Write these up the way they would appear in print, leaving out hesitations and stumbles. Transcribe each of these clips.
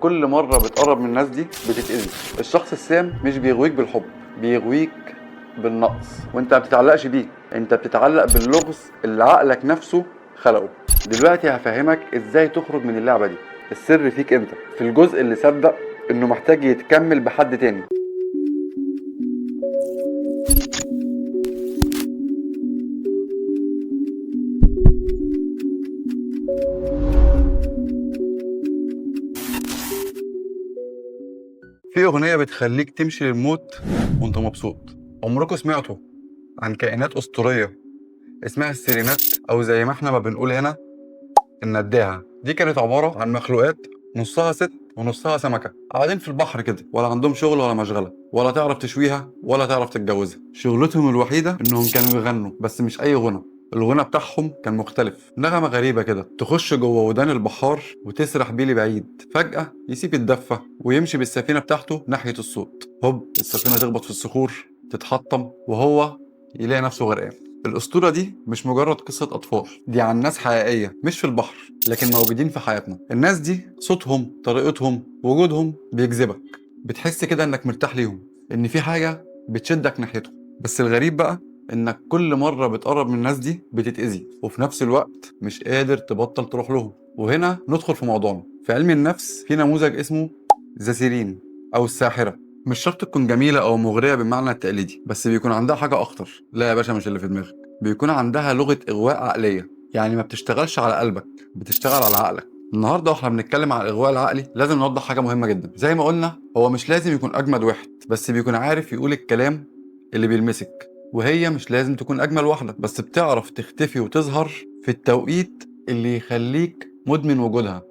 كل مرة بتقرب من الناس دي بتتأذي. الشخص السام مش بيغويك بالحب، بيغويك بالنقص، وانت ما بتتعلقش بيه، انت بتتعلق باللغز اللي عقلك نفسه خلقه. دلوقتي هفهمك ازاي تخرج من اللعبة دي. السر فيك انت، في الجزء اللي صدق انه محتاج يتكمل بحد تاني. في اغنية بتخليك تمشي للموت وانت مبسوط. عمركم سمعتوا عن كائنات اسطورية اسمها السيرينات، او زي ما احنا ما بنقول هنا النداهة؟ دي كانت عبارة عن مخلوقات نصها ست ونصها سمكة، قاعدين في البحر كده، ولا عندهم شغل ولا مشغلة، ولا تعرف تشويها ولا تعرف تتجوزها. شغلتهم الوحيدة انهم كانوا يغنوا، بس مش اي غنى. الغنى بتاعهم كان مختلف، نغمة غريبة كده تخش جوه ودان البحار وتسرح بيه لبعيد. فجأة يسيب الدفة ويمشي بالسفينة بتاعته ناحية الصوت، هوب السفينة تخبط في الصخور تتحطم، وهو يلاقي نفسه غرقان. الأسطورة دي مش مجرد قصة أطفال، دي عن ناس حقيقية مش في البحر لكن موجودين في حياتنا. الناس دي صوتهم، طريقتهم، وجودهم بيجذبك، بتحس كده إنك مرتاح ليهم، إن في حاجة بتشدك ناحيتهم. بس الغريب بقى إنك كل مرة بتقرب من الناس دي بتتأذي، وفي نفس الوقت مش قادر تبطل تروح لهم. وهنا ندخل في موضوعنا. في علم النفس في نموذج اسمه the siren أو الساحرة. مش شرط تكون جميلة أو مغرية بالمعنى التقليدي، بس بيكون عندها حاجة أخطر. لا يا باشا، مش اللي في دماغك. بيكون عندها لغة إغواء عقلية، يعني ما بتشتغلش على قلبك، بتشتغل على عقلك. النهارده واحنا بنتكلم عن الإغواء العقلي لازم نوضح حاجة مهمة جدا. زي ما قلنا، هو مش لازم يكون أجمد واحد، بس بيكون عارف يقول الكلام اللي بيلمسك. وهي مش لازم تكون أجمل واحدة، بس بتعرف تختفي وتظهر في التوقيت اللي يخليك مدمن وجودها.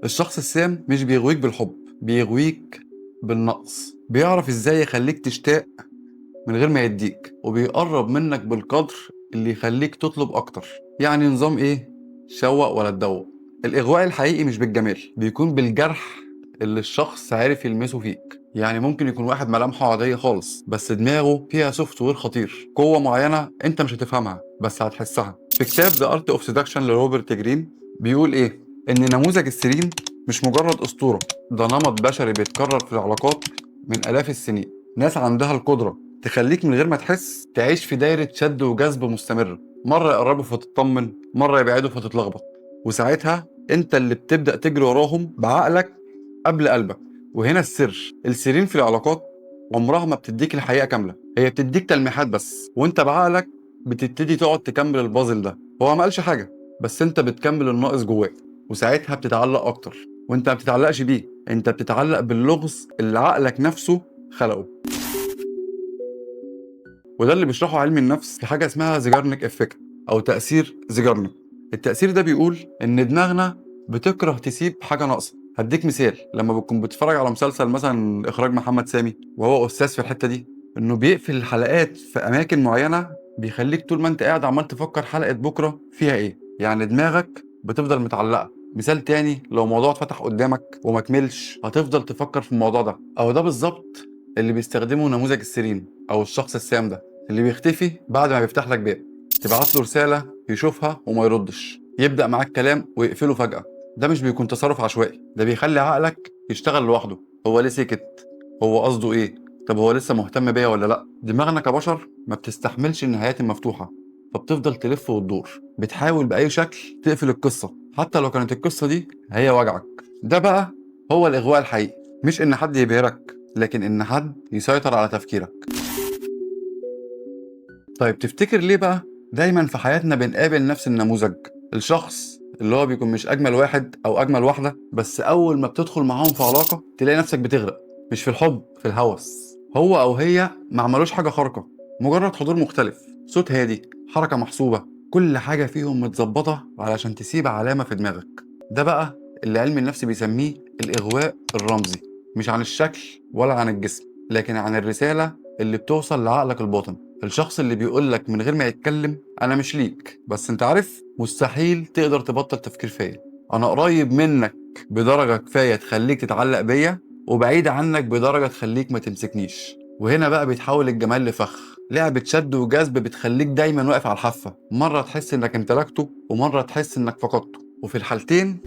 الشخص السام مش بيغويك بالحب، بيغويك بالنقص. بيعرف ازاي يخليك تشتاق من غير ما يديك، وبيقرب منك بالقدر اللي يخليك تطلب اكتر. يعني نظام ايه؟ شوق ولا تدوق. الاغواء الحقيقي مش بالجمال، بيكون بالجرح اللي الشخص عارف يلمسه فيك. يعني ممكن يكون واحد ملامحه عادية خالص، بس دماغه فيها software خطير، قوة معينة انت مش هتفهمها بس هتحسها. في كتاب The Art of Seduction لروبرت جرين بيقول ايه؟ ان نموذج ال siren مش مجرد اسطورة، ده نمط بشري بيتكرر في العلاقات من الاف السنين. ناس عندها القدرة تخليك من غير ما تحس تعيش في دايرة شد وجذب مستمرة، مرة يقربوا فتطمن، مرة يبعدوا فتتلخبط، وساعتها انت اللي بتبدأ تجري وراهم بعقلك قبل قلبك. وهنا السر، ال siren في العلاقات عمرها ما بتديك الحقيقة كاملة، هي بتديك تلميحات بس، وانت بعقلك بتبتدي تقعد تكمل البازل ده. هو ما قالش حاجة، بس انت بتكمل الناقص جواك، وساعتها بتتعلق اكتر. وانت ما بتتعلقش بيه، انت بتتعلق باللغز اللي عقلك نفسه خلقه. وده اللي بيشرحه علم النفس في حاجة اسمها Zeigarnik effect او تاثير زيجارنيك. التاثير ده بيقول ان دماغنا بتكره تسيب حاجة ناقصه. هديك مثال، لما بتكون بتتفرج على مسلسل مثلا اخراج محمد سامي، وهو استاذ في الحتة دي، انه بيقفل الحلقات في اماكن معينة، بيخليك طول ما انت قاعد عمال تفكر حلقة بكره فيها ايه. يعني دماغك بتفضل متعلقه. مثال تاني، لو موضوع اتفتح قدامك وما كملش هتفضل تفكر في الموضوع ده. او ده بالظبط اللي بيستخدمه نموذج ال siren او الشخص السام ده، اللي بيختفي بعد ما بيفتح لك باب، تبعت له رسالة يشوفها وما يردش، يبدأ معاك كلام ويقفله فجأة. ده مش بيكون تصرف عشوائي، ده بيخلي عقلك يشتغل لوحده. هو ليه سكت؟ هو قصده ايه؟ طب هو لسه مهتم بيا ولا لا؟ دماغنا كبشر ما بتستحملش النهايات المفتوحة، فبتفضل تلف وتدور، بتحاول بأي شكل تقفل القصة حتى لو كانت القصة دي هي وجعك. ده بقى هو الإغواء الحقيقي، مش إن حد يبهرك، لكن إن حد يسيطر على تفكيرك. طيب تفتكر ليه بقى دايما في حياتنا بنقابل نفس النموذج؟ الشخص اللي هو بيكون مش أجمل واحد أو أجمل واحدة، بس أول ما بتدخل معاهم في علاقة تلاقي نفسك بتغرق، مش في الحب، في الهوس. هو أو هي ما عملوش حاجة خارقة، مجرد حضور مختلف، صوت هادي، حركة محسوبة، كل حاجة فيهم متظبطة علشان تسيب علامة في دماغك. ده بقى اللي علم النفس بيسميه الإغواء الرمزي، مش عن الشكل ولا عن الجسم، لكن عن الرسالة اللي بتوصل لعقلك الباطن. الشخص اللي بيقولك من غير ما يتكلم أنا مش ليك، بس أنت عارف مستحيل تقدر تبطل تفكير فيا، أنا قريب منك بدرجة كفاية تخليك تتعلق بيا، وبعيد عنك بدرجة تخليك ما تمسكنيش. وهنا بقى بيتحول الجمال لفخ، لعبة شد وجذب بتخليك دايما واقف على الحافة، مرة تحس انك امتلكته ومرة تحس انك فقدته. وفي الحالتين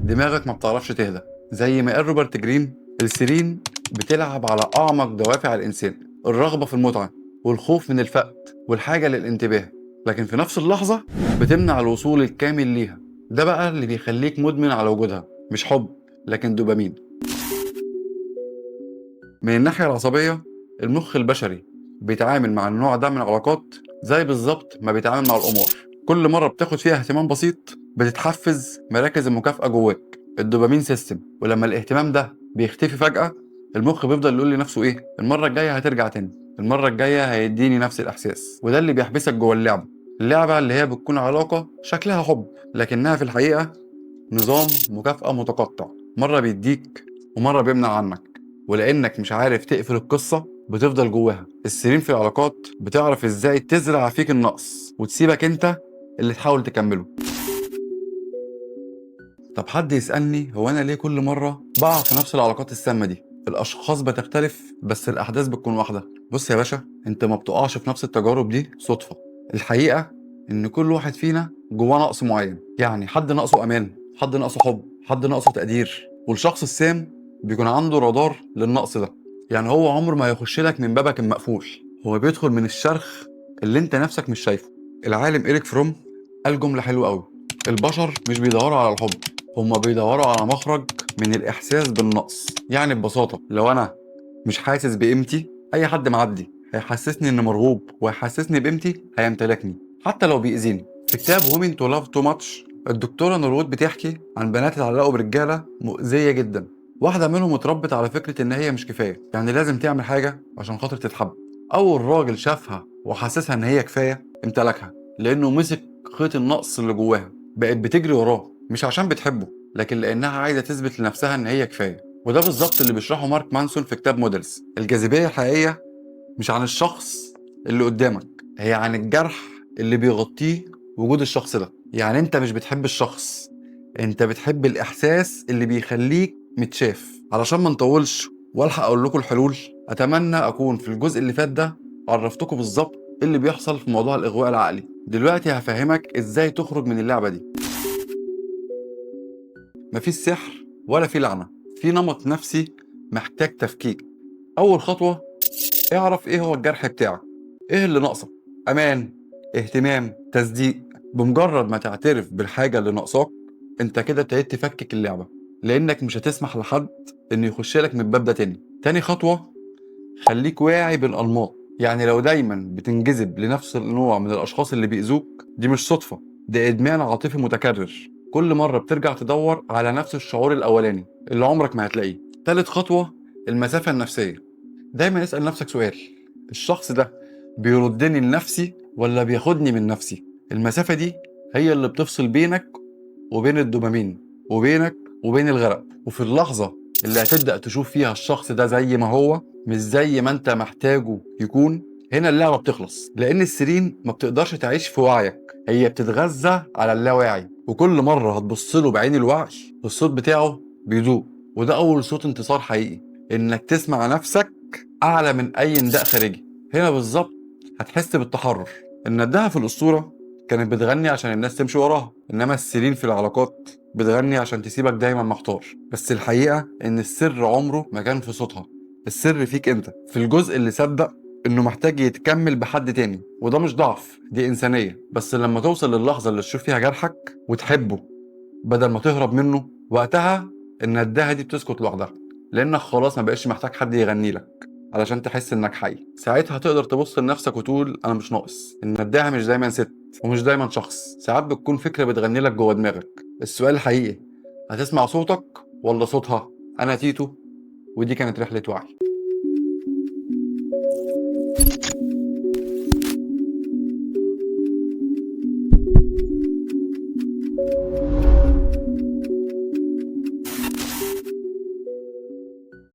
دماغك ما بتعرفش تهدى. زي ما قال روبرت جرين، السيرين بتلعب على أعمق دوافع الإنسان، الرغبة في المتعة والخوف من الفقد والحاجة للانتباه، لكن في نفس اللحظة بتمنع الوصول الكامل ليها. ده بقى اللي بيخليك مدمن على وجودها، مش حب لكن دوبامين. من الناحية العصبية، المخ البشري بيتعامل مع النوع ده من العلاقات زي بالظبط ما بيتعامل مع القمار. كل مرة بتاخد فيها اهتمام بسيط بتتحفز مراكز المكافأة جواك، ال dopamine system، ولما الاهتمام ده بيختفي فجأة المخ بيفضل يقول لنفسه ايه؟ المرة الجاية هترجع تاني، المرة الجاية هيديني نفس الإحساس. وده اللي بيحبسك جوه اللعبة، اللعبة اللي هي بتكون علاقة شكلها حب لكنها في الحقيقة نظام مكافأة متقطع، مرة بيديك ومرة بيمنع عنك، ولأنك مش عارف تقفل القصة بتفضل جواها. السيرين في العلاقات بتعرف ازاي تزرع فيك النقص وتسيبك انت اللي تحاول تكمله. طب حد يسألني، هو أنا ليه كل مرة بقع في نفس العلاقات السامة دي؟ الأشخاص بتختلف بس الأحداث بتكون واحدة. بص يا باشا، أنت ما بتقعش في نفس التجارب دي صدفة. الحقيقة إن كل واحد فينا جواه نقص معين، يعني حد ناقصه أمان، حد ناقصه حب، حد ناقصه تقدير، والشخص السام بيكون عنده رادار للنقص ده. يعني هو عمره ما هيخش لك من بابك المقفول، هو بيدخل من الشرخ اللي انت نفسك مش شايفه. العالم إريك فروم قال جملة حلوة قوي: البشر مش بيدوروا على الحب، هما بيدوروا على مخرج من الإحساس بالنقص. يعني ببساطة لو أنا مش حاسس بقيمتي، أي حد معدي هيحسسني إني مرغوب وهيحسسني بقيمتي هيمتلكني حتى لو بيأذيني. في كتاب Women to Love Too Much، الدكتورة نوروود بتحكي عن بنات اتعلقوا برجالة مؤذية جدا. واحدة منهم اتربت على فكرة إن هي مش كفاية، يعني لازم تعمل حاجة عشان خاطر تتحب. أول راجل شافها وحسسها إن هي كفاية امتلكها، لأنه مسك خيط النقص اللي جواها. بقت بتجري وراه مش عشان بتحبه، لكن لأنها عايزة تثبت لنفسها إن هي كفاية. وده بالظبط اللي بيشرحه مارك مانسون في كتاب Models. الجاذبية الحقيقية مش عن الشخص اللي قدامك، هي عن الجرح اللي بيغطيه وجود الشخص ده. يعني انت مش بتحب الشخص، انت بتحب الإحساس اللي بيخليك متشاف. علشان ما نطولش والحق اقول لكم الحلول، اتمنى اكون في الجزء اللي فات ده عرفتكم بالظبط ايه اللي بيحصل في موضوع الاغواء العقلي. دلوقتي هفهمك ازاي تخرج من اللعبة دي. مفيش سحر ولا في لعنة، في نمط نفسي محتاج تفكيك. اول خطوة، اعرف ايه هو الجرح بتاعك، ايه اللي ناقصك، امان، اهتمام، تصديق. بمجرد ما تعترف بالحاجة اللي ناقصاك انت كده ابتديت تفكك اللعبة، لانك مش هتسمح لحد انه يخش لك من الباب ده تاني. تاني خطوة، خليك واعي بالانماط. يعني لو دايما بتنجذب لنفس النوع من الاشخاص اللي بيأذوك، دي مش صدفة، ده ادمان عاطفي متكرر. كل مرة بترجع تدور على نفس الشعور الاولاني اللي عمرك ما هتلاقيه. تالت خطوة، المسافة النفسية. دايما اسأل نفسك سؤال: الشخص ده بيردني لنفسي ولا بياخدني من نفسي؟ المسافة دي هي اللي بتفصل بينك وبين الدوبامين وبينك وبين الغرق. وفي اللحظة اللي هتبدأ تشوف فيها الشخص ده زي ما هو، مش زي ما انت محتاجه يكون، هنا اللعبة بتخلص. لأن السيرين ما بتقدرش تعيش في وعيك، هي بتتغذى على اللاواعي، وكل مرة هتبص له بعين الوعي الصوت بتاعه بيدوب. وده أول صوت انتصار حقيقي، إنك تسمع نفسك أعلى من أي نداء خارجي. هنا بالظبط هتحس بالتحرر. النداهة في الأسطورة كانت بتغني عشان الناس تمشي وراها، إنما السيرين في العلاقات بتغني عشان تسيبك دايما محتار. بس الحقيقة إن السر عمره ما كان في صوتها، السر فيك أنت، في الجزء اللي صدق إنه محتاج يتكمل بحد تاني. وده مش ضعف، دي إنسانية. بس لما توصل للحظة اللي تشوف فيها جرحك وتحبه بدل ما تهرب منه، وقتها النداهة دي بتسكت لوحدها، لأنك خلاص ما بقاش محتاج حد يغني لك علشان تحس إنك حي. ساعتها تقدر تبص لنفسك وتقول أنا مش ناقص. النداهة مش دايما ست ومش دايما شخص، ساعات بتكون فكرة بتغني لك جوه دماغك. السؤال الحقيقي، هتسمع صوتك ولا صوتها؟ أنا تيتو، ودي كانت رحلة وعي.